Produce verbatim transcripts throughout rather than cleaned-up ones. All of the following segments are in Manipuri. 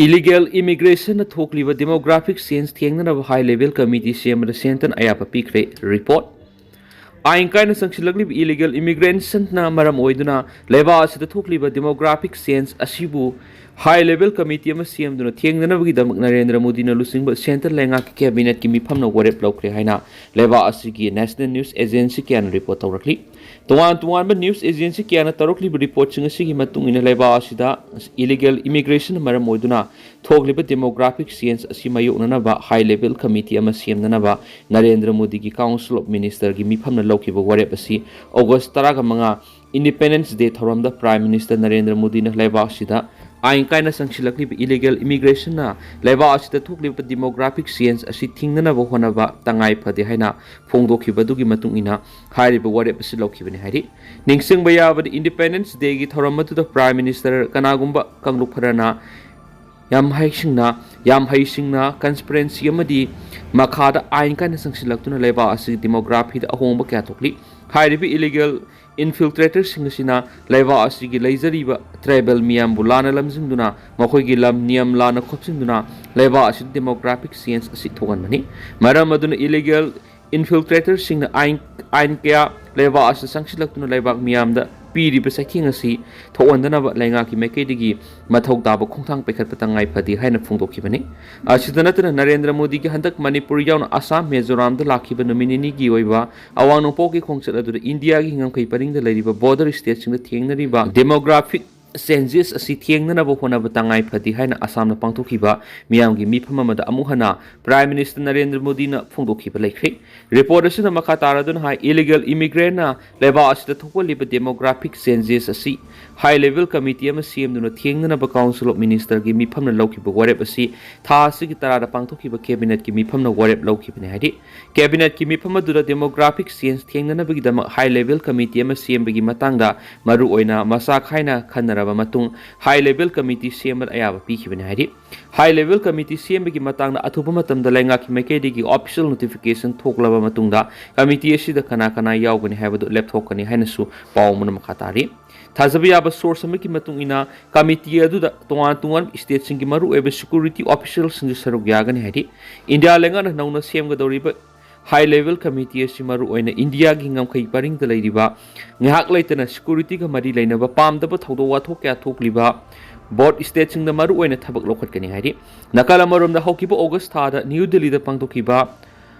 Illegal immigrationꯅ ꯊꯣꯛꯂꯤꯕ demographic change ꯊꯦꯡꯅꯅꯕ high level committee ꯁꯦꯝꯕꯗ centreꯅ ꯑꯌꯥꯕ ꯄꯤꯈ꯭ꯔꯦ꯫ Report꯫ ꯑꯥꯏꯟ ꯀꯥꯏꯅ ꯆꯪꯁꯤꯜꯂꯛꯂꯤꯕ illegal immigrationꯅ ꯃꯔꯝ ꯑꯣꯏꯗꯨꯅ ꯂꯩꯕꯥꯛ ꯑꯁꯤꯗ ꯊꯣꯛꯂꯤꯕ demographic change ꯑꯁꯤꯕꯨ high level committee ꯑꯃ ꯁꯦꯝꯗꯨꯅ ꯊꯦꯡꯅꯅꯕꯒꯤꯗꯃꯛ ꯅꯔꯦꯟꯗ꯭ꯔ ꯃꯣꯗꯤꯅ ꯂꯨꯆꯤꯡꯕ centre ꯂꯩꯉꯥꯛꯀꯤ cabinetꯀꯤ ꯃꯤꯐꯝꯅ ꯋꯥꯔꯦꯞ ꯂꯧꯈ꯭ꯔꯦ ꯍꯥꯏꯅ ꯂꯩꯕꯥꯛ ꯑꯁꯤꯒꯤ national news agency ꯀꯌꯥꯅ report ꯇꯧꯔꯛꯂꯤ꯫ ꯇꯣꯉꯥꯟ ꯇꯣꯉꯥꯟꯕ news agency ꯀꯌꯥꯅ ꯇꯧꯔꯛꯂꯤꯕ reportꯁꯤꯡ ꯑꯁꯤꯒꯤ ꯃꯇꯨꯡ ꯏꯟꯅ ꯂꯩꯕꯥꯛ ꯑꯁꯤꯗ illegal immigrationꯅ ꯃꯔꯝ ꯑꯣꯏꯗꯨꯅ ꯊꯣꯛꯂꯤꯕ demographic change ꯑꯁꯤ ꯃꯥꯌꯣꯛꯅꯅꯕ high level committee ꯑꯃ ꯁꯦꯝꯅꯅꯕ ꯅꯔꯦꯟꯗ꯭ꯔ ꯃꯣꯗꯤꯒꯤ Council of Ministerꯒꯤ ꯃꯤꯐꯝꯅ ꯂꯧꯈꯤꯕ ꯋꯥꯔꯦꯞ ꯑꯁꯤ August ꯇꯔꯥꯃꯉꯥ Independence Day ꯊꯧꯔꯝꯗ Prime Minister ꯅꯔꯦꯟꯗ꯭ꯔ ꯃꯣꯗꯤꯅ ꯂꯩꯕꯥꯛ ꯑꯁꯤꯗ ꯑꯥꯏꯟ ꯀꯥꯏꯅ ꯆꯪꯁꯤꯜꯂꯛꯂꯤꯕ illegal immigrationꯅ ꯂꯩꯕꯥꯛ ꯑꯁꯤꯗ ꯊꯣꯛꯂꯤꯕ demographic change ꯑꯁꯤ ꯊꯤꯡꯅꯅꯕ ꯍꯣꯠꯅꯕ ꯇꯉꯥꯏ ꯐꯗꯦ ꯍꯥꯏꯅ ꯐꯣꯡꯗꯣꯛꯈꯤꯕ ꯑꯗꯨꯒꯤ ꯃꯇꯨꯡ ꯏꯟꯅ ꯍꯥꯏꯔꯤꯕ ꯋꯥꯔꯦꯞ ꯑꯁꯤ ꯂꯧꯈꯤꯕꯅꯤ ꯍꯥꯏꯔꯤ꯫ ꯅꯤꯡꯁꯤꯡꯕ ꯌꯥꯕꯗꯤ, Independence Dayꯒꯤ ꯊꯧꯔꯝ ꯑꯗꯨꯗ Prime Minister ꯀꯅꯥꯒꯨꯝꯕ ꯀꯥꯡꯂꯨꯞ ꯈꯔꯅ ꯌꯥꯝ ꯍꯩꯁꯤꯡꯅ ꯌꯥꯝ ꯍꯩꯁꯤꯡꯅ conspiracy ꯑꯃꯗꯤ ꯃꯈꯥꯗ ꯑꯥꯏꯟ ꯀꯥꯏꯅ ꯆꯪꯁꯤꯜꯂꯛꯇꯨꯅ ꯂꯩꯕꯥꯛ ꯑꯁꯤꯒꯤ demographyꯗ ꯑꯍꯣꯡꯕ ꯀꯌꯥ ꯊꯣꯛꯂꯤ꯫ ꯍꯥꯏꯔꯤꯕ illegal infiltratorꯁꯤꯡ ꯑꯁꯤꯅ ꯂꯩꯕꯥꯛ ꯑꯁꯤꯒꯤ ꯂꯩꯖꯔꯤꯕ tribal ꯃꯤꯌꯥꯝꯕꯨ ꯂꯥꯟꯅ ꯂꯝꯖꯤꯡꯗꯨꯅ ꯃꯈꯣꯏꯒꯤ ꯂꯝ ꯅꯤꯌꯝ ꯂꯥꯟꯅ ꯈꯣꯠꯆꯤꯟꯗꯨꯅ ꯂꯩꯕꯥꯛ ꯑꯁꯤꯗ demographic change ꯑꯁꯤ ꯊꯣꯛꯍꯟꯕꯅꯤ꯫ ꯃꯔꯝ ꯑꯗꯨꯅ illegal infiltratorꯁꯤꯡꯅ ꯑꯥꯏꯟ ꯑꯥꯏꯟ ꯀꯌꯥ ꯂꯩꯕꯥꯛ ꯑꯁꯤꯗ ꯆꯪꯁꯤꯜꯂꯛꯇꯨꯅ ꯂꯩꯕꯥꯛ ꯃꯤꯌꯥꯝꯗ ꯄꯤꯔꯤꯕ ꯆꯩꯊꯦꯡ ꯑꯁꯤ ꯊꯣꯛꯍꯟꯗꯅꯕ ꯂꯩꯉꯥꯛꯀꯤ ꯃꯥꯏꯀꯩꯗꯒꯤ ꯃꯊꯧ ꯇꯥꯕ ꯈꯣꯡꯊꯥꯡ ꯄꯥꯏꯈꯠꯄ ꯇꯉꯥꯏ ꯐꯗꯦ ꯍꯥꯏꯅ ꯐꯣꯡꯗꯣꯛꯈꯤꯕꯅꯤ꯫ ꯑꯁꯤꯗ ꯅꯠꯇꯅ ꯅꯔꯦꯟꯗ꯭ꯔ ꯃꯣꯗꯤꯒꯤ ꯍꯟꯗꯛ ꯃꯅꯤꯄꯨꯔ ꯌꯥꯎꯅ ꯑꯁꯥꯝ, ꯃꯤꯖꯣꯔꯥꯝꯗ ꯂꯥꯛꯈꯤꯕ ꯅꯨꯃꯤꯠ ꯅꯤꯅꯤꯒꯤ ꯑꯣꯏꯕ ꯑꯋꯥꯡ ꯅꯣꯡꯄꯣꯛꯀꯤ ꯈꯣꯡꯆꯠ ꯑꯗꯨꯗ ꯏꯟꯗꯤꯌꯥꯒꯤ ꯉꯝꯈꯩ ꯄꯔꯤꯡꯗ ꯂꯩꯔꯤꯕ border stateꯁꯤꯡꯗ ꯊꯦꯡꯅꯔꯤꯕ demographic changes ꯑꯁꯤ ꯊꯦꯡꯅꯅꯕ ꯍꯣꯠꯅꯕ ꯇꯉꯥꯏ ꯐꯗꯦ ꯍꯥꯏꯅ ꯑꯁꯥꯝꯅ ꯄꯥꯡꯊꯣꯛꯈꯤꯕ ꯃꯤꯌꯥꯝꯒꯤ ꯃꯤꯐꯝ ꯑꯃꯗ ꯑꯃꯨꯛ ꯍꯟꯅ Prime Minister ꯅꯔꯦꯟꯗ꯭ꯔ ꯃꯣꯗꯤꯅ ꯐꯣꯡꯗꯣꯛꯈꯤꯕ ꯂꯩꯈ꯭ꯔꯦ꯫ Report ꯑꯁꯤꯅ ꯃꯈꯥ ꯇꯥꯔꯗꯨꯅ ꯍꯥꯏ, illegal immigrantꯅ ꯂꯩꯕꯥꯛ ꯑꯁꯤꯗ ꯊꯣꯛꯍꯜꯂꯤꯕ demographic changes ꯑꯁꯤ high level committee ꯑꯃ ꯁꯦꯝꯗꯨꯅ ꯊꯦꯡꯅꯅꯕ Council of Ministerꯒꯤ ꯃꯤꯐꯝꯅ ꯂꯧꯈꯤꯕ ꯋꯥꯔꯦꯞ ꯑꯁꯤ ꯊꯥ ꯑꯁꯤꯒꯤ ꯇꯔꯥꯗ ꯄꯥꯡꯊꯣꯛꯈꯤꯕ cabinetꯀꯤ ꯃꯤꯐꯝꯅ ꯋꯥꯔꯦꯞ ꯂꯧꯈꯤꯕꯅꯤ ꯍꯥꯏꯔꯤ꯫ Cabinetꯀꯤ ꯃꯤꯐꯝ ꯑꯗꯨꯗ demographic change ꯊꯦꯡꯅꯅꯕꯒꯤꯗꯃꯛ high level committee ꯑꯃ ꯁꯦꯝꯕꯒꯤ ꯃꯇꯥꯡꯗ ꯃꯔꯨꯑꯣꯏꯅ ꯃꯆꯥ ꯈꯥꯏꯅ ꯈꯟꯅꯔꯕ ꯃꯇꯨꯡ high level committee ꯁꯦꯝꯕꯗ ꯑꯌꯥꯕ ꯄꯤꯈꯤꯕꯅꯤ ꯍꯥꯏꯔꯤ꯫ High level committee ꯁꯦꯝꯕꯒꯤ ꯃꯇꯥꯡꯗ ꯑꯊꯨꯕ ꯃꯇꯝꯗ ꯂꯩꯉꯥꯛꯀꯤ ꯃꯥꯏꯀꯩꯗꯒꯤ official notification ꯊꯣꯛꯂꯕ ꯃꯇꯨꯡꯗ committee ꯑꯁꯤꯗ ꯀꯅꯥ ꯀꯅꯥ ꯌꯥꯎꯒꯅꯤ ꯍꯥꯏꯕꯗꯨ ꯂꯦꯞꯊꯣꯛꯀꯅꯤ ꯍꯥꯏꯅꯁꯨ ꯄꯥꯎ ꯑꯃꯅ ꯃꯈꯥ ꯇꯥꯔꯤ꯫ ꯊꯥꯖꯕ ꯌꯥꯕ ꯁꯣꯔꯁ ꯑꯃꯒꯤ ꯃꯇꯨꯡ ꯏꯟꯅ, ꯀꯃꯤꯇꯤ ꯑꯗꯨꯗ ꯇꯣꯉꯥꯟ ꯇꯣꯉꯥꯟꯕ ꯁ꯭ꯇꯦꯠꯁꯤꯡꯒꯤ ꯃꯔꯨꯑꯣꯏꯕ ꯁꯦꯀ꯭ꯌꯨꯔꯤꯇꯤ ꯑꯣꯐꯤꯁꯤꯌꯦꯜꯁꯤꯡꯁꯨ ꯁꯔꯨꯛ ꯌꯥꯒꯅꯤ ꯍꯥꯏꯔꯤ꯫ ꯏꯟꯗꯤꯌꯥ ꯂꯩꯉꯥꯛꯅ ꯅꯧꯅ ꯁꯦꯝꯒꯗꯧꯔꯤꯕ ꯍꯥꯏ ꯂꯦꯚꯦꯜ ꯀꯃꯤꯇꯤ ꯑꯁꯤ ꯃꯔꯨꯑꯣꯏꯅ ꯏꯟꯗꯤꯌꯥꯒꯤ ꯉꯝꯈꯩ ꯄꯔꯤꯡꯗ ꯂꯩꯔꯤꯕ, ꯉꯥꯏꯍꯥꯛ ꯂꯩꯇꯅ ꯁꯦꯀ꯭ꯌꯨꯔꯤꯇꯤꯒ ꯃꯔꯤ ꯂꯩꯅꯕ ꯄꯥꯝꯗꯕ ꯊꯧꯗꯣꯛ ꯋꯥꯊꯣꯛ ꯀꯌꯥ ꯊꯣꯛꯂꯤꯕ ꯕꯣꯠ ꯁ꯭ꯇꯦꯠꯁꯤꯡꯗ ꯃꯔꯨꯑꯣꯏꯅ ꯊꯕꯛ ꯂꯧꯈꯠꯀꯅꯤ ꯍꯥꯏꯔꯤ꯫ ꯅꯥꯀꯜ ꯑꯃꯔꯣꯝꯗ, ꯍꯧꯈꯤꯕ ꯑꯣꯒꯁ ꯊꯥꯗ ꯅ꯭ꯌꯨ ꯗꯤꯜꯂꯤꯗ ꯄꯥꯡꯊꯣꯛꯈꯤꯕ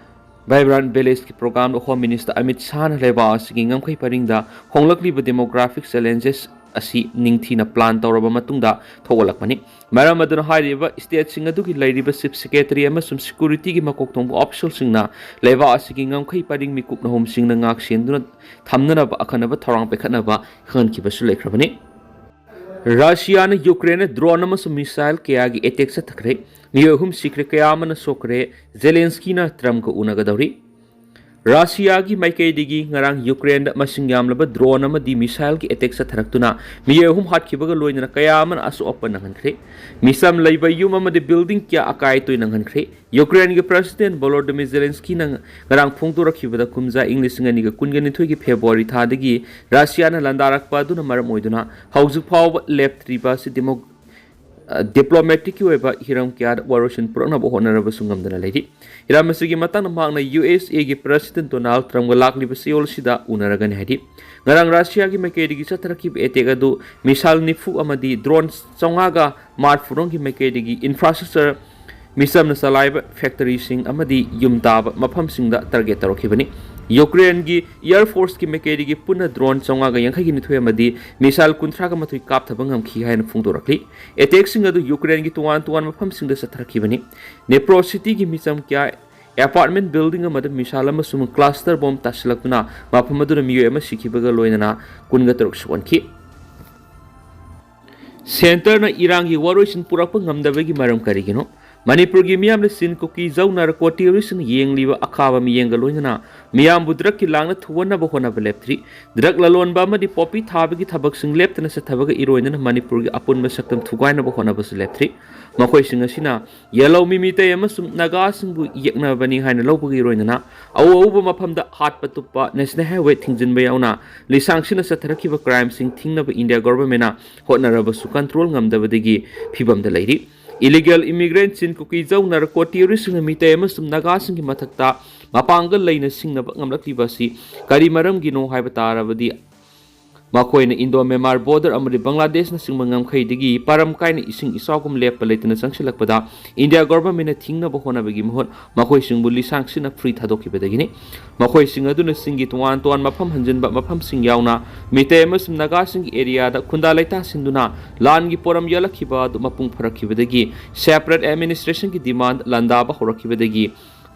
ꯚꯥꯏꯕ꯭ꯔꯥꯟ ꯚꯤꯂꯦꯖꯀꯤ ꯄ꯭ꯔꯣꯒ꯭ꯔꯥꯝꯗ ꯍꯣꯝ ꯃꯤꯅꯤꯁꯇꯔ ꯑꯃꯤꯠ ꯁꯥꯍꯅ ꯂꯩꯕꯥꯛ ꯑꯁꯤꯒꯤ ꯉꯝꯈꯩ ꯄꯔꯤꯡꯗ ꯍꯣꯡꯂꯛꯂꯤꯕ ꯗꯦꯃꯣꯒ꯭ꯔꯥꯐꯤꯛ ꯆꯦꯂꯦꯟꯖꯦꯁ ꯑꯁꯤ ꯅꯤꯡꯊꯤꯅ ꯄ꯭ꯂꯥꯟ ꯇꯧꯔꯕ ꯃꯇꯨꯡꯗ ꯊꯣꯛꯍꯜꯂꯛꯄꯅꯤ꯫ ꯃꯔꯝ ꯑꯗꯨꯅ, ꯍꯥꯏꯔꯤꯕ ꯁ꯭ꯇꯦꯠꯁꯤꯡ ꯑꯗꯨꯒꯤ ꯂꯩꯔꯤꯕ ꯆꯤꯐ ꯁꯦꯀ꯭ꯔꯦꯇꯔꯤ ꯑꯃꯁꯨꯡ ꯁꯦꯀ꯭ꯌꯨꯔꯤꯇꯤꯒꯤ ꯃꯀꯣꯛ ꯊꯣꯡꯕ ꯑꯣꯐꯤꯁꯤꯌꯦꯜꯁꯤꯡꯅ ꯂꯩꯕꯥꯛ ꯑꯁꯤꯒꯤ ꯉꯝꯈꯩ ꯄꯔꯤꯡ ꯃꯤꯀꯨꯞ ꯅꯍꯨꯝꯁꯤꯡꯅ ꯉꯥꯛ ꯁꯦꯟꯗꯨꯅ ꯊꯝꯅꯅꯕ ꯑꯀꯟꯅꯕ ꯊꯧꯔꯥꯡ ꯄꯥꯏꯈꯠꯅꯕ ꯈꯪꯍꯟꯈꯤꯕꯁꯨ ꯂꯩꯈ꯭ꯔꯕꯅꯤ꯫ ꯔꯁꯤꯌꯥꯅ ꯌꯨꯀ꯭ꯔꯦꯟꯗ ꯗ꯭ꯔꯣꯟ ꯑꯃꯁꯨꯡ ꯃꯤꯁꯥꯏꯜ ꯀꯌꯥꯒꯤ ꯑꯦꯇꯦꯛ ꯆꯠꯊꯈ꯭ꯔꯦ꯫ ꯃꯤꯑꯣꯏ ꯑꯍꯨꯝ ꯁꯤꯈ꯭ꯔꯦ, ꯀꯌꯥ ꯑꯃꯅ ꯁꯣꯛꯈ꯭ꯔꯦ꯫ ꯖꯦꯂꯦꯟꯁꯀꯤꯅ ꯇ꯭ꯔꯝꯞꯀ ꯎꯅꯒꯗꯧꯔꯤ꯫ ꯔꯁꯤꯌꯥꯒꯤ ꯃꯥꯏꯀꯩꯗꯒꯤ ꯉꯔꯥꯡ ꯌꯨꯀ꯭ꯔꯦꯟꯗ ꯃꯁꯤꯡ ꯌꯥꯝꯂꯕ ꯗ꯭ꯔꯣꯟ ꯑꯃꯗꯤ ꯃꯤꯁꯥꯏꯜꯒꯤ ꯑꯦꯇꯦꯛ ꯆꯠꯊꯔꯛꯇꯨꯅ ꯃꯤꯑꯣꯏ ꯑꯍꯨꯝ ꯍꯥꯠꯈꯤꯕꯒ ꯂꯣꯏꯅꯅ ꯀꯌꯥ ꯑꯃꯅ ꯑꯁꯣꯛ ꯑꯄꯟ ꯅꯪꯍꯟꯈ꯭ꯔꯦ꯫ ꯃꯤꯆꯝ ꯂꯩꯕ ꯌꯨꯝ ꯑꯃꯗꯤ ꯕꯤꯜꯗꯤꯡ ꯀꯌꯥ ꯑꯀꯥꯏ ꯑꯇꯣꯏ ꯅꯪꯍꯟꯈ꯭ꯔꯦ꯫ ꯌꯨꯀ꯭ꯔꯦꯟꯒꯤ ꯄ꯭ꯔꯦꯁꯤꯗꯦꯟꯠ ꯚꯣꯂꯣꯗꯤꯃꯤꯔ ꯖꯦꯂꯦꯟꯁꯀꯤꯅ ꯉꯔꯥꯡ ꯐꯣꯡꯗꯣꯔꯛꯈꯤꯕꯗ, ꯀꯨꯝꯖꯥ ꯏꯪ ꯂꯤꯁꯤꯡ ꯑꯅꯤꯒ ꯀꯨꯟꯒ ꯅꯤꯊꯣꯏꯒꯤ ꯐꯦꯕ꯭ꯔꯨꯋꯥꯔꯤ ꯊꯥꯗꯒꯤ ꯔꯁꯤꯌꯥꯅ ꯂꯥꯟꯗꯥꯔꯛꯄ ꯑꯗꯨꯅ ꯃꯔꯝ ꯑꯣꯏꯗꯨꯅ ꯍꯧꯖꯤꯛ ꯐꯥꯎꯕ ꯂꯦꯞꯇ꯭ꯔꯤꯕ ꯑꯁꯤ ꯗꯤꯃꯣ-, ꯑ, ꯗꯤꯄ꯭ꯂꯣꯃꯦꯇꯤꯛꯀꯤ ꯑꯣꯏꯕ ꯍꯤꯔꯝ ꯀꯌꯥꯗ ꯋꯥꯔꯣꯏꯁꯤꯟ ꯄꯨꯔꯛꯅꯕ ꯍꯣꯠꯅꯔꯕꯁꯨ ꯉꯝꯗꯅ ꯂꯩꯔꯤ꯫ ꯍꯤꯔꯝ ꯑꯁꯤꯒꯤ ꯃꯇꯥꯡꯗ ꯃꯍꯥꯛꯅ ꯌꯨ ꯑꯦꯁ ꯑꯦꯒꯤ ꯄ꯭ꯔꯦꯁꯤꯗꯦꯟꯠ ꯗꯣꯅꯥꯜꯗ ꯇ꯭ꯔꯝꯞꯀ ꯂꯥꯛꯂꯤꯕ ꯆꯌꯣꯜ ꯑꯁꯤꯗ ꯎꯅꯔꯒꯅꯤ ꯍꯥꯏꯔꯤ꯫ ꯉꯔꯥꯡ ꯔꯁꯤꯌꯥꯒꯤ ꯃꯥꯏꯀꯩꯗꯒꯤ ꯆꯠꯊꯔꯛꯈꯤꯕ ꯑꯦꯇꯦꯛ ꯑꯗꯨ ꯃꯤꯁꯥꯏꯜ ꯅꯤꯐꯨ ꯑꯃꯗꯤ ꯗ꯭ꯔꯣꯟ ꯆꯥꯝꯃꯉꯥꯒ ꯃꯥꯔꯠ ꯐꯨꯔꯣꯡꯒꯤ ꯃꯥꯏꯀꯩꯗꯒꯤ ꯏꯟꯐ꯭ꯔꯥꯁ꯭ꯇ꯭ꯔꯛꯆꯔ, ꯃꯤꯆꯝꯅ ꯆꯂꯥꯏꯕ ꯐꯦꯛꯇꯔꯤꯁꯤꯡ ꯑꯃꯗꯤ ꯌꯨꯝ ꯇꯥꯕ ꯃꯐꯝꯁꯤꯡꯗ ꯇꯥꯔꯒꯦꯠ ꯇꯧꯔꯛꯈꯤꯕꯅꯤ꯫ ꯌꯨꯀ꯭ꯔꯦꯟꯒꯤ ꯑꯦꯌꯔ ꯐꯣꯔꯁꯀꯤ ꯃꯥꯏꯀꯩꯗꯒꯤ ꯄꯨꯟꯅ ꯗ꯭ꯔꯣꯟ ꯆꯥꯝꯃꯉꯥꯒ ꯌꯥꯡꯈꯩꯒ ꯅꯤꯊꯣꯏ ꯑꯃꯗꯤ ꯃꯤꯁꯥꯏꯜ ꯀꯨꯟꯊ꯭ꯔꯥꯒ ꯃꯥꯊꯣꯏ ꯀꯥꯞꯊꯕ ꯉꯝꯈꯤ ꯍꯥꯏꯅ ꯐꯣꯡꯗꯣꯔꯛꯂꯤ꯫ ꯑꯦꯇꯦꯛꯁꯤꯡ ꯑꯗꯨ ꯌꯨꯀ꯭ꯔꯦꯟꯒꯤ ꯇꯣꯉꯥꯟ ꯇꯣꯉꯥꯟꯕ ꯃꯐꯝꯁꯤꯡꯗ ꯆꯠꯊꯔꯛꯈꯤꯕꯅꯤ꯫ ꯅꯦꯄ꯭ꯔꯣ ꯁꯤꯇꯤꯒꯤ ꯃꯤꯆꯝ ꯀꯌꯥ ꯑꯦꯄꯥꯔꯠꯃꯦꯟꯠ ꯕꯤꯜꯗꯤꯡ ꯑꯃꯗ ꯃꯤꯁꯥꯏꯜ ꯑꯃꯁꯨꯡ ꯀ꯭ꯂꯁꯇꯔ ꯕꯣꯝ ꯇꯥꯁꯤꯜꯂꯛꯇꯨꯅ ꯃꯐꯝ ꯑꯗꯨꯗ ꯃꯤꯑꯣꯏ ꯑꯃ ꯁꯤꯈꯤꯕꯒ ꯂꯣꯏꯅꯅ ꯀꯨꯟꯒ ꯇꯔꯨꯛ ꯁꯣꯛꯍꯟꯈꯤ꯫ ꯁꯦꯟꯇꯔꯅ ꯏꯔꯥꯡꯒꯤ ꯋꯥꯔꯣꯏꯁꯤꯟ ꯄꯨꯔꯛꯄ ꯉꯝꯗꯕꯒꯤ ꯃꯔꯝ ꯀꯔꯤꯒꯤꯅꯣ? ꯃꯅꯤꯄꯨꯔꯒꯤ ꯃꯤꯌꯥꯝꯅ ꯆꯤꯟ ꯀꯨꯀꯤ ꯖꯧ ꯅꯥꯔꯀꯣ ꯇꯦꯔꯣꯔꯤꯁ꯭ꯠꯁꯤꯡꯅ ꯌꯦꯡꯂꯤꯕ ꯑꯈꯥꯕ ꯃꯤꯠꯌꯦꯡꯒ ꯂꯣꯏꯅꯅ ꯃꯤꯌꯥꯝꯕꯨ ꯗ꯭ꯔꯒꯀꯤ ꯂꯥꯡꯅ ꯊꯨꯒꯥꯏꯅꯕ ꯍꯣꯠꯅꯕ ꯂꯦꯞꯇ꯭ꯔꯤ꯫ ꯗ꯭ꯔꯒ ꯂꯂꯣꯟꯕ ꯑꯃꯗꯤ ꯄꯣꯄꯤ ꯊꯥꯕꯒꯤ ꯊꯕꯛꯁꯤꯡ ꯂꯦꯞꯇꯅ ꯆꯠꯊꯕꯒ ꯏꯔꯣꯏꯅꯅ ꯃꯅꯤꯄꯨꯔꯒꯤ ꯑꯄꯨꯟꯕ ꯁꯛꯇꯝ ꯊꯨꯒꯥꯏꯅꯕ ꯍꯣꯠꯅꯕꯁꯨ ꯂꯦꯞꯇ꯭ꯔꯤ꯫ ꯃꯈꯣꯏꯁꯤꯡ ꯑꯁꯤꯅ ꯌꯦꯜꯍꯧꯃꯤ ꯃꯤꯇꯩ ꯑꯃꯁꯨꯡ ꯅꯥꯒꯥꯁꯤꯡꯕꯨ ꯌꯦꯛꯅꯕꯅꯤ ꯍꯥꯏꯅ ꯂꯧꯕꯒ ꯏꯔꯣꯏꯅꯅ ꯑꯎ ꯑꯎꯕ ꯃꯐꯝꯗ ꯍꯥꯠꯄ ꯇꯨꯞꯄ, ꯅꯦꯁꯅꯦꯜ ꯍꯥꯏꯋꯦ ꯊꯤꯡꯖꯤꯟꯕ ꯌꯥꯎꯅ ꯂꯤꯁꯥꯡꯁꯤꯟꯅ ꯆꯠꯊꯔꯛꯈꯤꯕ ꯀ꯭ꯔꯥꯏꯝꯁꯤꯡ ꯊꯤꯡꯅꯕ ꯏꯟꯗꯤꯌꯥ ꯒꯣꯚꯔꯟꯃꯦꯟꯠꯅ ꯍꯣꯠꯅꯔꯕꯁꯨ ꯀꯟꯇ꯭ꯔꯣꯜ ꯉꯝꯗꯕꯗꯒꯤ ꯐꯤꯕꯝꯗ ꯂꯩꯔꯤ꯫ ꯏꯂꯤꯒꯦꯜ ꯏꯃꯤꯒ꯭ꯔꯦꯟꯠꯁꯤꯡ, ꯀꯨꯀꯤ ꯖꯧ ꯅꯥꯔꯀꯣ ꯇꯦꯔꯣꯔꯤꯁ꯭ꯠꯁꯤꯡꯅ ꯃꯤꯇꯩ ꯑꯃꯁꯨꯡ ꯅꯥꯒꯥꯁꯤꯡꯒꯤ ꯃꯊꯛꯇ ꯃꯄꯥꯡꯒꯜ ꯂꯩꯅ ꯁꯤꯡꯅꯕ ꯉꯝꯂꯛꯂꯤꯕ ꯑꯁꯤ ꯀꯔꯤ ꯃꯔꯝꯒꯤꯅꯣ ꯍꯥꯏꯕ ꯇꯥꯔꯕꯗꯤ, ꯃꯈꯣꯏꯅ ꯏꯟꯗꯣ ꯃ꯭ꯌꯥꯟꯃꯥꯔ ꯕꯣꯔꯗꯔ ꯑꯃꯗꯤ ꯕꯪꯒ꯭ꯂꯥꯗꯦꯁꯅꯆꯤꯡꯕ ꯉꯝꯈꯩꯗꯒꯤ ꯄꯔꯝ ꯀꯥꯏꯅ ꯏꯁꯤꯡ ꯏꯆꯥꯎꯒꯨꯝ ꯂꯦꯞꯄ ꯂꯩꯇꯅ ꯆꯪꯁꯤꯜꯂꯛꯄꯗ ꯏꯟꯗꯤꯌꯥ ꯒꯣꯚꯔꯟꯃꯦꯟꯠꯅ ꯊꯤꯡꯅꯕ ꯍꯣꯠꯅꯕꯒꯤ ꯃꯍꯨꯠ ꯃꯈꯣꯏꯁꯤꯡꯕꯨ ꯂꯤꯁꯥꯡꯁꯤꯟꯅ ꯐ꯭ꯔꯤ ꯊꯥꯗꯣꯛꯈꯤꯕꯗꯒꯤꯅꯤ꯫ ꯃꯈꯣꯏꯁꯤꯡ ꯑꯗꯨꯅ ꯆꯤꯡꯒꯤ ꯇꯣꯉꯥꯟ ꯇꯣꯉꯥꯟꯕ ꯃꯐꯝ ꯍꯟꯖꯤꯟꯕ ꯃꯐꯝꯁꯤꯡ ꯌꯥꯎꯅ ꯃꯤꯇꯩ ꯑꯃꯁꯨꯡ ꯅꯥꯒꯥꯁꯤꯡꯒꯤ ꯑꯦꯔꯤꯌꯥꯗ ꯈꯨꯟꯗꯥ ꯂꯩꯇꯥꯁꯤꯟꯗꯨꯅ ꯂꯥꯟꯒꯤ ꯄꯣꯔꯝ ꯌꯥꯜꯂꯛꯈꯤꯕ ꯑꯗꯨ ꯃꯄꯨꯡ ꯐꯥꯔꯛꯈꯤꯕꯗꯒꯤ ꯁꯦꯄꯔꯦꯠ ꯑꯦꯗꯃꯤꯅꯤꯁꯇ꯭ꯔꯦꯁꯟꯒꯤ ꯗꯤꯃꯥꯟꯗ ꯂꯥꯟꯗꯥꯕ ꯍꯧꯔꯛꯈꯤꯕꯗꯒꯤ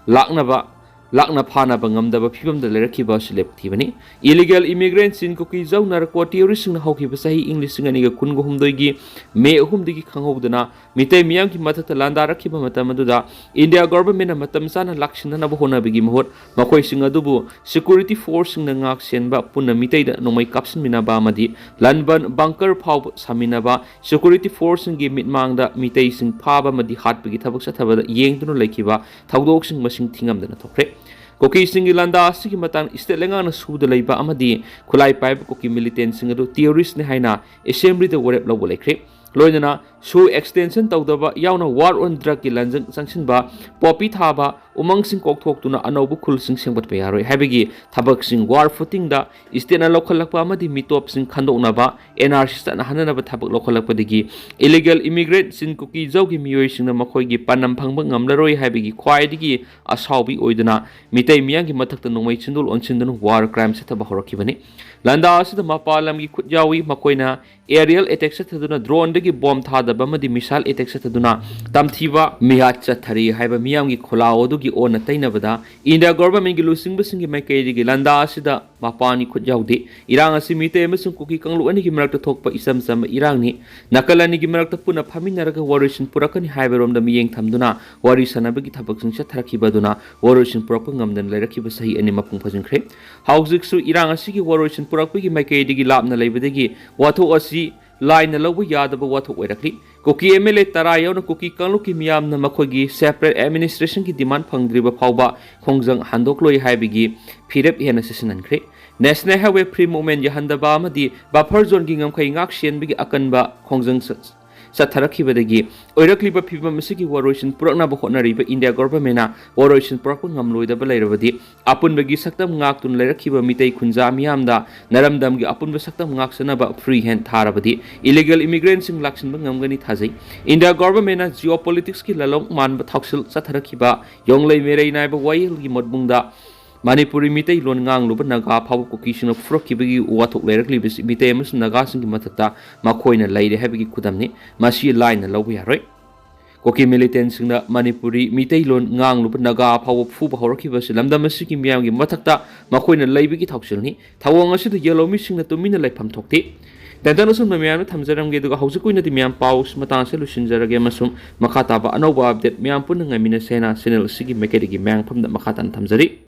ꯂꯥꯛꯅꯕ ꯂꯥꯛꯅ ꯐꯥꯅꯕ ꯉꯝꯗꯕ ꯐꯤꯕꯝꯗ ꯂꯩꯔꯛꯈꯤꯕ ꯑꯁꯤ ꯂꯦꯞꯊꯤꯕꯅꯤ꯫ ꯏꯂꯤꯒꯦꯜ ꯏꯃꯤꯒ꯭ꯔꯦꯟꯠꯁꯤꯡ, ꯀꯨꯀꯤ ꯖꯧ ꯅꯥꯔꯀꯣ ꯇꯦꯔꯣꯔꯤꯁ꯭ꯠꯁꯤꯡꯅ ꯍꯧꯈꯤꯕ ꯆꯍꯤ ꯏꯪ ꯂꯤꯁꯤꯡ ꯑꯅꯤꯒ ꯀꯨꯟꯒ ꯍꯨꯝꯗꯣꯏꯒꯤ ꯃꯦ ꯑꯍꯨꯝꯗꯒꯤ ꯈꯪꯍꯧꯗꯅ ꯃꯤꯇꯩ ꯃꯤꯌꯥꯝꯒꯤ ꯃꯊꯛꯇ ꯂꯥꯟꯗꯥꯔꯛꯈꯤꯕ ꯃꯇꯝ ꯑꯗꯨꯗ ꯏꯟꯗꯤꯌꯥ ꯒꯣꯚꯔꯟꯃꯦꯟꯠꯅ ꯃꯇꯝ ꯆꯥꯅ ꯂꯥꯛꯁꯤꯟꯅꯅꯕ ꯍꯣꯠꯅꯕꯒꯤ ꯃꯍꯨꯠ ꯃꯈꯣꯏꯁꯤꯡ ꯑꯗꯨꯕꯨ ꯁꯦꯀ꯭ꯌꯨꯔꯤꯇꯤ ꯐꯣꯔꯁꯁꯤꯡꯅ ꯉꯥꯛ ꯁꯦꯟꯕ, ꯄꯨꯟꯅ ꯃꯤꯇꯩꯗ ꯅꯣꯡꯃꯩ ꯀꯥꯞꯁꯤꯟꯃꯤꯟꯅꯕ ꯑꯃꯗꯤ ꯂꯥꯟꯕꯟ ꯕꯪꯀꯔ ꯐꯥꯎꯕ ꯁꯥꯃꯤꯟꯅꯕ, ꯁꯦꯀ꯭ꯌꯨꯔꯤꯇꯤ ꯐꯣꯔꯁꯁꯤꯡꯒꯤ ꯃꯤꯠꯃꯥꯡꯗ ꯃꯤꯇꯩꯁꯤꯡ ꯐꯥꯕ ꯑꯃꯗꯤ ꯍꯥꯠꯄꯒꯤ ꯊꯕꯛ ꯆꯠꯊꯕꯗ ꯌꯦꯡꯗꯨꯅ ꯂꯩꯈꯤꯕ ꯊꯧꯗꯣꯛꯁꯤꯡ ꯃꯁꯤꯡ ꯊꯤꯉꯝꯗꯅ ꯊꯣꯛꯈ꯭ꯔꯦ꯫ ꯀꯨꯀꯤꯁꯤꯡꯒꯤ ꯂꯥꯟꯗꯥ ꯑꯁꯤꯒꯤ ꯃꯇꯥꯡꯗ ꯁ꯭ꯇꯦꯠ ꯂꯩꯉꯥꯛꯅ ꯁꯨꯗ ꯂꯩꯕ ꯑꯃꯗꯤ ꯈꯨꯠꯂꯥꯏ ꯄꯥꯏꯕ ꯀꯨꯀꯤ ꯃꯤꯂꯤꯇꯦꯟꯠꯁꯤꯡ ꯑꯗꯨ ꯇꯦꯔꯣꯔꯤꯁ꯭ꯠꯅꯤ ꯍꯥꯏꯅ ꯑꯦꯁꯦꯝꯕ꯭ꯂꯤꯗ ꯋꯥꯔꯦꯞ ꯂꯧꯕ ꯂꯩꯈ꯭ꯔꯦ꯫ ꯂꯣꯏꯅꯅ ꯁꯨ ꯑꯦꯛꯁꯇꯦꯟꯁꯟ ꯇꯧꯗꯕ ꯌꯥꯎꯅ ꯋꯥꯔ ꯑꯣꯟ ꯗ꯭ꯔꯒꯀꯤ ꯂꯥꯟꯖꯪ ꯆꯪꯁꯤꯟꯕ, ꯄꯣꯄꯤ ꯊꯥꯕ, ꯎꯃꯪꯁꯤꯡ ꯀꯣꯛꯊꯣꯛꯇꯨꯅ ꯑꯅꯧꯕ ꯈꯨꯜꯁꯤꯡ ꯁꯦꯝꯒꯠꯄ ꯌꯥꯔꯣꯏ ꯍꯥꯏꯕꯒꯤ ꯊꯕꯛꯁꯤꯡ ꯋꯥꯔ ꯐꯨꯇꯤꯡꯗ ꯁ꯭ꯇꯦꯠꯅ ꯂꯧꯈꯠꯂꯛꯄ ꯑꯃꯗꯤ ꯃꯤꯇꯣꯞꯁꯤꯡ ꯈꯟꯗꯣꯛꯅꯕ ꯑꯦꯟ ꯑꯥꯔ ꯁꯤ ꯆꯠꯅꯍꯟꯅꯅꯕ ꯊꯕꯛ ꯂꯧꯈꯠꯂꯛꯄꯗꯒꯤ ꯏꯂꯤꯒꯦꯜ ꯏꯃꯤꯒ꯭ꯔꯦꯟꯠ ꯆꯤꯟ ꯀꯨꯀꯤ ꯖꯧꯒꯤ ꯃꯤꯑꯣꯏꯁꯤꯡꯅ ꯃꯈꯣꯏꯒꯤ ꯄꯥꯟꯗꯝ ꯐꯪꯕ ꯉꯝꯂꯔꯣꯏ ꯍꯥꯏꯕꯒꯤ ꯈ꯭ꯋꯥꯏꯗꯒꯤ ꯑꯁꯥꯎꯕꯤ ꯑꯣꯏꯗꯨꯅ ꯃꯤꯇꯩ ꯃꯤꯌꯥꯝꯒꯤ ꯃꯊꯛꯇ ꯅꯣꯡꯃꯩ ꯆꯤꯟꯗꯣꯜ ꯑꯣꯟꯁꯤꯟꯗꯨꯅ ꯋꯥꯔ ꯀ꯭ꯔꯥꯏꯝ ꯆꯠꯊꯕ ꯍꯧꯔꯛꯈꯤꯕꯅꯤ꯫ ꯂꯥꯟꯗꯥ ꯑꯁꯤꯗ ꯃꯄꯥꯟ ꯂꯝꯒꯤ ꯈꯨꯠ ꯌꯥꯎꯏ꯫ ꯃꯈꯣꯏꯅ ꯑꯦꯔꯤꯌꯦꯜ ꯑꯦꯇꯦꯛ ꯆꯠꯊꯗꯨꯅ ꯗ꯭ꯔꯣꯟꯗꯒꯤ ꯕꯣꯝ ꯊꯥꯗꯕ ꯑꯃꯗꯤ missile attack ꯆꯠꯊꯗꯨꯅ ꯇꯝꯊꯤꯕ ꯃꯤꯍꯥꯠ ꯆꯠꯊꯔꯤ ꯍꯥꯏꯕ ꯃꯤꯌꯥꯝꯒꯤ ꯈꯣꯜꯂꯥꯎ ꯑꯗꯨꯒꯤ ꯑꯣꯟꯅ ꯇꯩꯅꯕꯗ, ꯏꯟꯗꯤꯌꯥ ꯒꯣꯚꯔꯟꯃꯦꯟꯠꯀꯤ ꯂꯨꯆꯤꯡꯕꯁꯤꯡꯒꯤ ꯃꯥꯏꯀꯩꯗꯒꯤ ꯂꯥꯟꯗꯥ ꯑꯁꯤꯗ ꯃꯄꯥꯟꯒꯤ ꯈꯨꯠ ꯌꯥꯎꯗꯦ꯫ ꯏꯔꯥꯡ ꯑꯁꯤ ꯃꯤꯇꯩ ꯑꯃꯁꯨꯡ ꯀꯨꯀꯤ ꯀꯥꯡꯂꯨꯞ ꯑꯅꯤꯒꯤ ꯃꯔꯛꯇ ꯊꯣꯛꯄ ꯏꯆꯝ ꯆꯝꯕ ꯏꯔꯥꯡꯅꯤ꯫ ꯅꯥꯀꯜ ꯑꯅꯤꯒꯤ ꯃꯔꯛꯇ ꯄꯨꯟꯅ ꯐꯝꯃꯤꯟꯅꯔꯒ ꯋꯥꯔꯣꯏꯁꯤꯟ ꯄꯨꯔꯛꯀꯅꯤ ꯍꯥꯏꯕꯔꯣꯝꯗ ꯃꯤꯠꯌꯦꯡ ꯊꯝꯗꯨꯅ ꯋꯥꯔꯤ ꯁꯥꯟꯅꯕꯒꯤ ꯊꯕꯛꯁꯤꯡ ꯆꯠꯊꯔꯛꯈꯤꯕ ꯑꯗꯨꯅ ꯋꯥꯔꯣꯏꯁꯤꯟ ꯄꯨꯔꯛꯄ ꯉꯝꯗꯅ ꯂꯩꯔꯛꯈꯤꯕ ꯆꯍꯤ ꯑꯅꯤ ꯃꯄꯨꯡ ꯐꯥꯖꯤꯟꯈ꯭ꯔꯦ꯫ ꯍꯧꯖꯤꯛꯁꯨ ꯏꯔꯥꯡ ꯑꯁꯤꯒꯤ ꯋꯥꯔꯣꯏꯁꯤꯟ ꯄꯨꯔꯛꯄꯒꯤ ꯃꯥꯏꯀꯩꯗꯒꯤ ꯂꯥꯞꯅ ꯂꯩꯕꯗꯒꯤ ꯋꯥꯊꯣꯛ ꯑꯁꯤ ꯂꯥꯏꯅ ꯂꯧꯕ ꯌꯥꯗꯕ ꯋꯥꯊꯣꯛ ꯑꯣꯏꯔꯛꯂꯤ꯫ ꯀꯨꯀꯤ MLA ꯇꯔꯥ ꯌꯥꯎꯅ ꯀꯨꯀꯤ ꯀꯥꯡꯂꯨꯞꯀꯤ ꯃꯤꯌꯥꯝꯅ ꯃꯈꯣꯏꯒꯤ separate administrationꯒꯤ demand ꯐꯪꯗ꯭ꯔꯤꯕ ꯐꯥꯎꯕ ꯈꯣꯡꯖꯪ ꯍꯟꯗꯣꯛꯂꯣꯏ ꯍꯥꯏꯕꯒꯤ ꯐꯤꯔꯦꯞ ꯍꯦꯟꯅ ꯆꯦꯁꯤꯟꯍꯟꯈ꯭ꯔꯦ꯫ National Highway Free Movement ꯌꯥꯍꯟꯗꯕ ꯑꯃꯗꯤ buffer zoneꯒꯤ ꯉꯝꯈꯩ ꯉꯥꯛ ꯁꯦꯟꯕꯒꯤ ꯑꯀꯟꯕ ꯈꯣꯡꯖꯪ ꯆ-, ꯆꯠꯊꯔꯛꯈꯤꯕꯗꯒꯤ ꯑꯣꯏꯔꯛꯂꯤꯕ ꯐꯤꯕꯝ ꯑꯁꯤꯒꯤ ꯋꯥꯔꯣꯏꯁꯤꯟ ꯄꯨꯔꯛꯅꯕ ꯍꯣꯠꯅꯔꯤꯕ ꯏꯟꯗꯤꯌꯥ ꯒꯣꯚꯔꯟꯃꯦꯟꯠꯅ ꯋꯥꯔꯣꯏꯁꯤꯟ ꯄꯨꯔꯛꯄ ꯉꯝꯂꯣꯏꯗꯕ ꯂꯩꯔꯕꯗꯤ, ꯑꯄꯨꯟꯕꯒꯤ ꯁꯛꯇꯝ ꯉꯥꯛꯇꯨꯅ ꯂꯩꯔꯛꯈꯤꯕ ꯃꯤꯇꯩ ꯈꯨꯟꯖꯥ ꯃꯤꯌꯥꯝꯗ ꯅꯔꯝꯗꯝꯒꯤ ꯑꯄꯨꯟꯕ ꯁꯛꯇꯝ ꯉꯥꯛꯆꯅꯕ free hand ꯊꯥꯔꯕꯗꯤ illegal immigrantꯁꯤꯡ ꯂꯥꯛꯁꯤꯟꯕ ꯉꯝꯒꯅꯤ ꯊꯥꯖꯩ꯫ ꯏꯟꯗꯤꯌꯥ ꯒꯣꯚꯔꯟꯃꯦꯟꯠꯅ geopoliticsꯀꯤ ꯂꯂꯣꯡ ꯃꯥꯟꯕ ꯊꯧꯁꯤꯜ ꯆꯠꯊꯔꯛꯈꯤꯕ ꯌꯣꯡꯂꯩ ꯃꯦꯔꯩ ꯅꯥꯏꯕ ꯋꯥꯌꯦꯜꯒꯤ ꯃꯣꯠꯕꯨꯡꯗ ꯃꯅꯤꯄꯨꯔꯤ ꯃꯤꯇꯩꯂꯣꯟ ꯉꯥꯡꯂꯨꯕ ꯅꯥꯒꯥ ꯐꯥꯎꯕ ꯀꯨꯀꯤꯁꯤꯡꯅ ꯐꯨꯔꯛꯈꯤꯕꯒꯤ ꯋꯥꯊꯣꯛ ꯂꯩꯔꯛꯂꯤꯕꯁꯤ ꯃꯤꯇꯩ ꯑꯃꯁꯨꯡ ꯅꯥꯒꯥꯁꯤꯡꯒꯤ ꯃꯊꯛꯇ ꯃꯈꯣꯏꯅ ꯂꯩꯔꯦ ꯍꯥꯏꯕꯒꯤ ꯈꯨꯗꯝꯅꯤ꯫ ꯃꯁꯤ ꯂꯥꯏꯅ ꯂꯧꯕ ꯌꯥꯔꯣꯏ꯫ ꯀꯨꯀꯤ militantꯁꯤꯡꯅ ꯃꯅꯤꯄꯨꯔꯤ ꯃꯤꯇꯩꯂꯣꯟ ꯉꯥꯡꯂꯨꯕ ꯅꯥꯒꯥ ꯐꯥꯎꯕ ꯐꯨꯕ ꯍꯧꯔꯛꯈꯤꯕꯁꯤ ꯂꯝꯗꯝ ꯑꯁꯤꯒꯤ ꯃꯤꯌꯥꯝꯒꯤ ꯃꯊꯛꯇ ꯃꯈꯣꯏꯅ ꯂꯩꯕꯒꯤ ꯊꯧꯁꯤꯜꯅꯤ꯫ ꯊꯧꯑꯣꯡ ꯑꯁꯤꯗ ꯌꯦꯜꯍꯧꯃꯤꯁꯤꯡꯅ ꯇꯨꯃꯤꯟꯅ ꯂꯩꯐꯝ ꯊꯣꯛꯇꯦ꯫ ꯇꯦꯟꯇꯟ ꯑꯁꯨꯝꯅ ꯃꯌꯥꯝꯗ ꯊꯝꯖꯔꯝꯒꯦ, ꯑꯗꯨꯒ ꯍꯧꯖꯤꯛꯀꯤ ꯑꯣꯏꯅꯗꯤ ꯃꯌꯥꯝ ꯄꯥꯎ ꯃꯇꯥꯡ ꯑꯁꯤꯗ ꯂꯣꯏꯁꯤꯟꯖꯔꯒꯦ ꯑꯃꯁꯨꯡ ꯃꯈꯥ ꯇꯥꯕ ꯑꯅꯧꯕ update ꯃꯌꯥꯝ ꯄꯨꯟꯅ ꯉꯥꯏꯃꯤꯟꯅꯁꯦꯅ channel ꯑꯁꯤꯒꯤ ꯃꯥꯏꯀꯩꯗꯒꯤ ꯃꯌꯥꯝ ꯃꯐꯝꯗ ꯃꯈꯥ ꯇꯥꯅ ꯊꯝꯖꯔꯤ꯫